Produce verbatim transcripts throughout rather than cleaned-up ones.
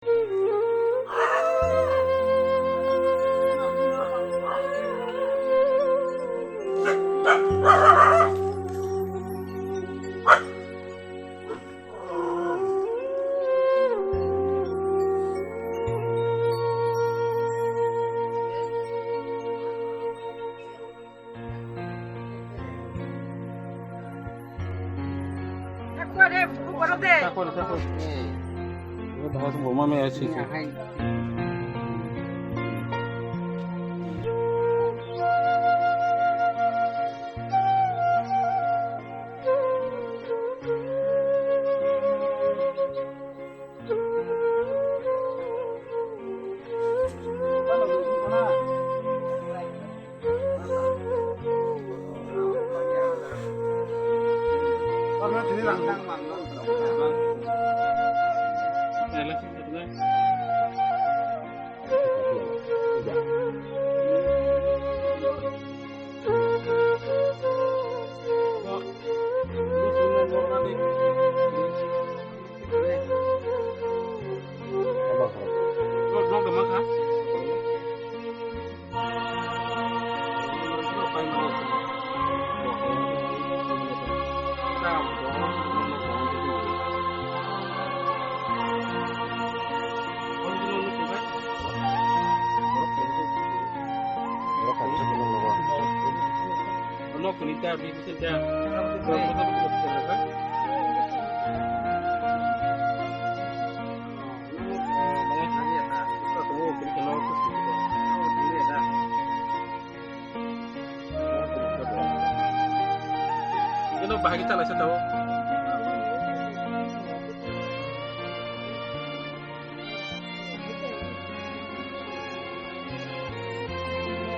Ino bahagi chala se tao.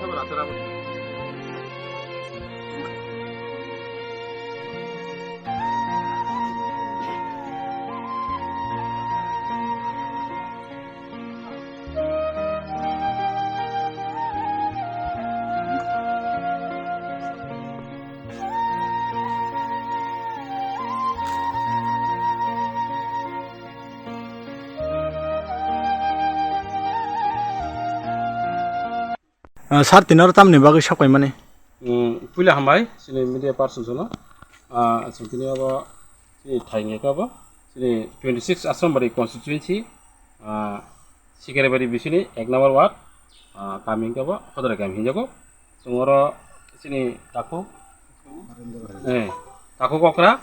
Sabar, sabar. Ah, sir, tini oro tamni bagwi sok paimani? Mm, puila hambai, chini media persons no. Ah, chwng tini abo, chini thai hwnkhe abo, chini twenty six Asrambari constituency, ah, Sikaribari bisini ek number ward, ah, kami hwnkhe abo Hodora kami hinjago. Chwng oro chini takhuk, eh, takhuk okra,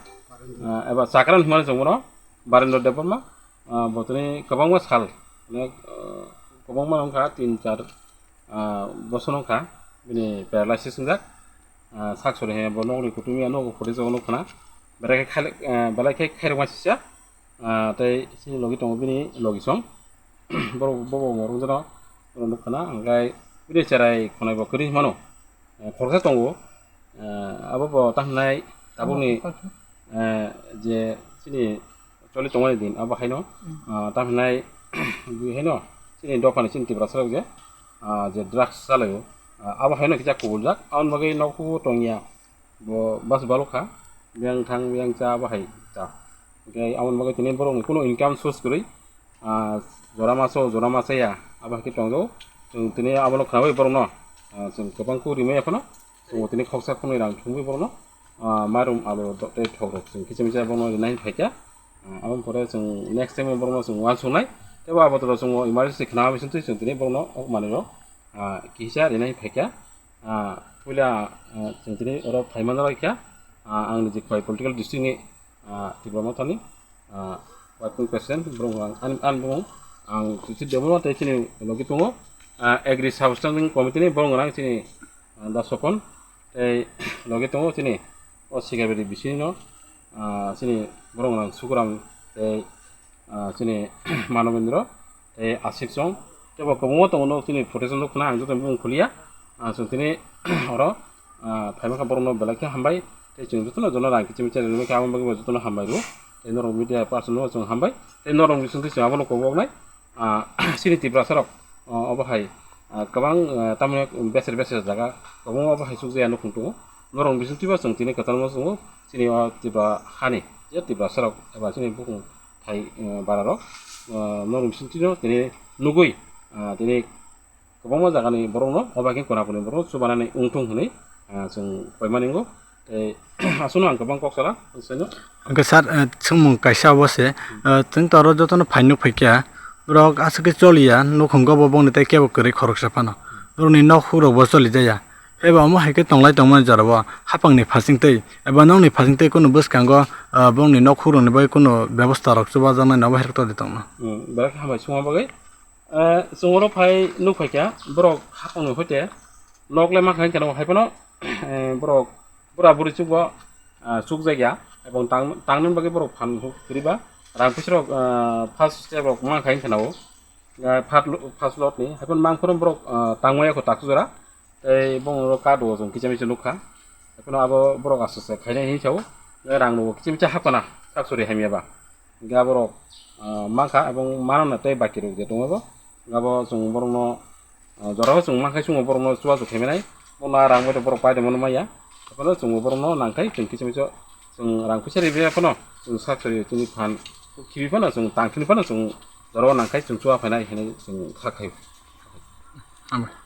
ah, eba chakran hwnmani chwng bono Barendra Debbarma, ah, bo tini kwbangma sal, onek, ah, kwbangma wngkha tin char ah, bosono wngkha, bini paralysis wngjak. Ah, sak sori he bo nokni kutung ya nogo footage o nukha na. Belai khe khai-, ah, belai khe khairokma sisa. Ah, tei chini logi tongo bini logi song. Borok bobo morung jano, borok nukha na. Hwnkhe bini cherai khonai bo kwrwi mano. Eh, khoroksa tongo. Eh, abo bo tamo hwnai tabukni, eh, je chini choli tongmani din, abo haino, ah, tamo hwnai bui haino chini dophani chini Tiprasa rok je, ah, je drugs chalaio, ah, abo haino kisa kubuljak. Aboni bagwi nokhugo tongya, bo bas balokha, biyang thang biyang cha abo hai cha. Hwnkhe aboni bagwi tini borokni kunu income source kwrwi, ah, jora maso jora masa ya, abo hai khe tongjago. Chwng tini abono khnaui borokno, ah, chwng kwbang khe rimaya phano. Chwng tini khoksa khwnwi rang thumwi borokno, ah, mairum alu do-, tei thok rok chwng kicha micha borokno rinai phaikha. Ah, aboni pore chwng next time borokno chwng uansuknai. Tei bo abo toro chwng emergency khna bisingtwi chwng tini borokno o manwi rok, ah, kisa rinai phaikha. Ah, puila, ah, chwng tini oro phaimani rok kha, ah, ang niji khwlai political district ni, ah, Tipra Mothani, ah, working president, borok ang, ani, ani bumung, ang Tusi Debbarma tei chini logi tongo, ah, agri substanding committee ni borok ang chini, ah, Da Sopon, tei logi tongo chini o Sikaberi bisini no, ah, chini borok ang Sukuram tei ah, chini Manobendra tei Asik Song tei bo kwbangma tongo, nok chini protection rok khna ang joto bumung khuliya. Ah, chwng tini oro, ah, phaima kha borokno belai khe hambai tei chwng jotono jono rang kiching chari rwmai kha, aboni bagwi bo jotono hambai rw tei norok media person no chwng hambai tei norok bisingtwi chwng abono koboknai. Ah, chini Tiprasa rok, ah, obo hai, ah, kwbang, ah, tamni beser beser jaga kwbangma obo hai chukjaya nukhung tongo. Norok bisingtwi bo chwng tini kwtalma chwngo chini o Tipra hani je Tiprasa rok eba chini bukung thai, eh, bara rok, ah, norok bisingtwi no tini nugwi, ah, tini kwbangma jagani borokno, oba khe Konapuni borok chubanani wngthung hwnwi, ah, chwng koimani wngo. Tei aswkno ang kwbang kok sala, saino. Hwnkhe sir, eh, swngmung kaisa obo se, eh, chwng to oro jotono phai nuk phaikha, borok aswk khe choliya, nukhungo bo bongni tei kebo kwrwi khoroksa phano. Borokni nok hukrok bo choli jaya. Eba omo hai khe tonglai tongmani jorao hapangni phasing tei eba nokni phasing tei kunu bwskango, ah, bongni nok hukrokni bagwi kunu bebosta rok chubajaknai nobo hai rok todi tongno. Hmm, belai khe hambai sungma bagwi. Eh, chwng oro phai nuk phaikha, borok hapangni hoite nok le mankha hinkhe no hai phano, eh, borok bura buri chukbo, ah, chukjakya, ebong tang-, tangni bagwi borok phan kwrwiba rang puisa rok, ah, first step rok mankha hinkhe no, ah, first lo-, first lot ni hai phano mang phano borok, ah, tangmaya kho tak jora. Tei bongni oro card o chwng kicha micha nukha. Ekheno abo borok aswk se khainai hinwi sao. Rang rokbo kicha micha hapkha na, sak sori hamya ba. Hingkhe aborok, ah, mankha ebong mano na tei baki rok je tongo bo. Abo chwng borokno, ah, jorao chwng mankha chwng borokno chubachu khaimanai. Bono rang bai borok pai tongmani maya. Ekheno chwng borokno nangkhai chwng kicha micha chwng rang puisa ribai phano chwng sak sori chini phan khibi phano chwng tangkhini phano chwng jorao nangkhai chwng chuba phainai hinwi chwng kha khai. Hambai.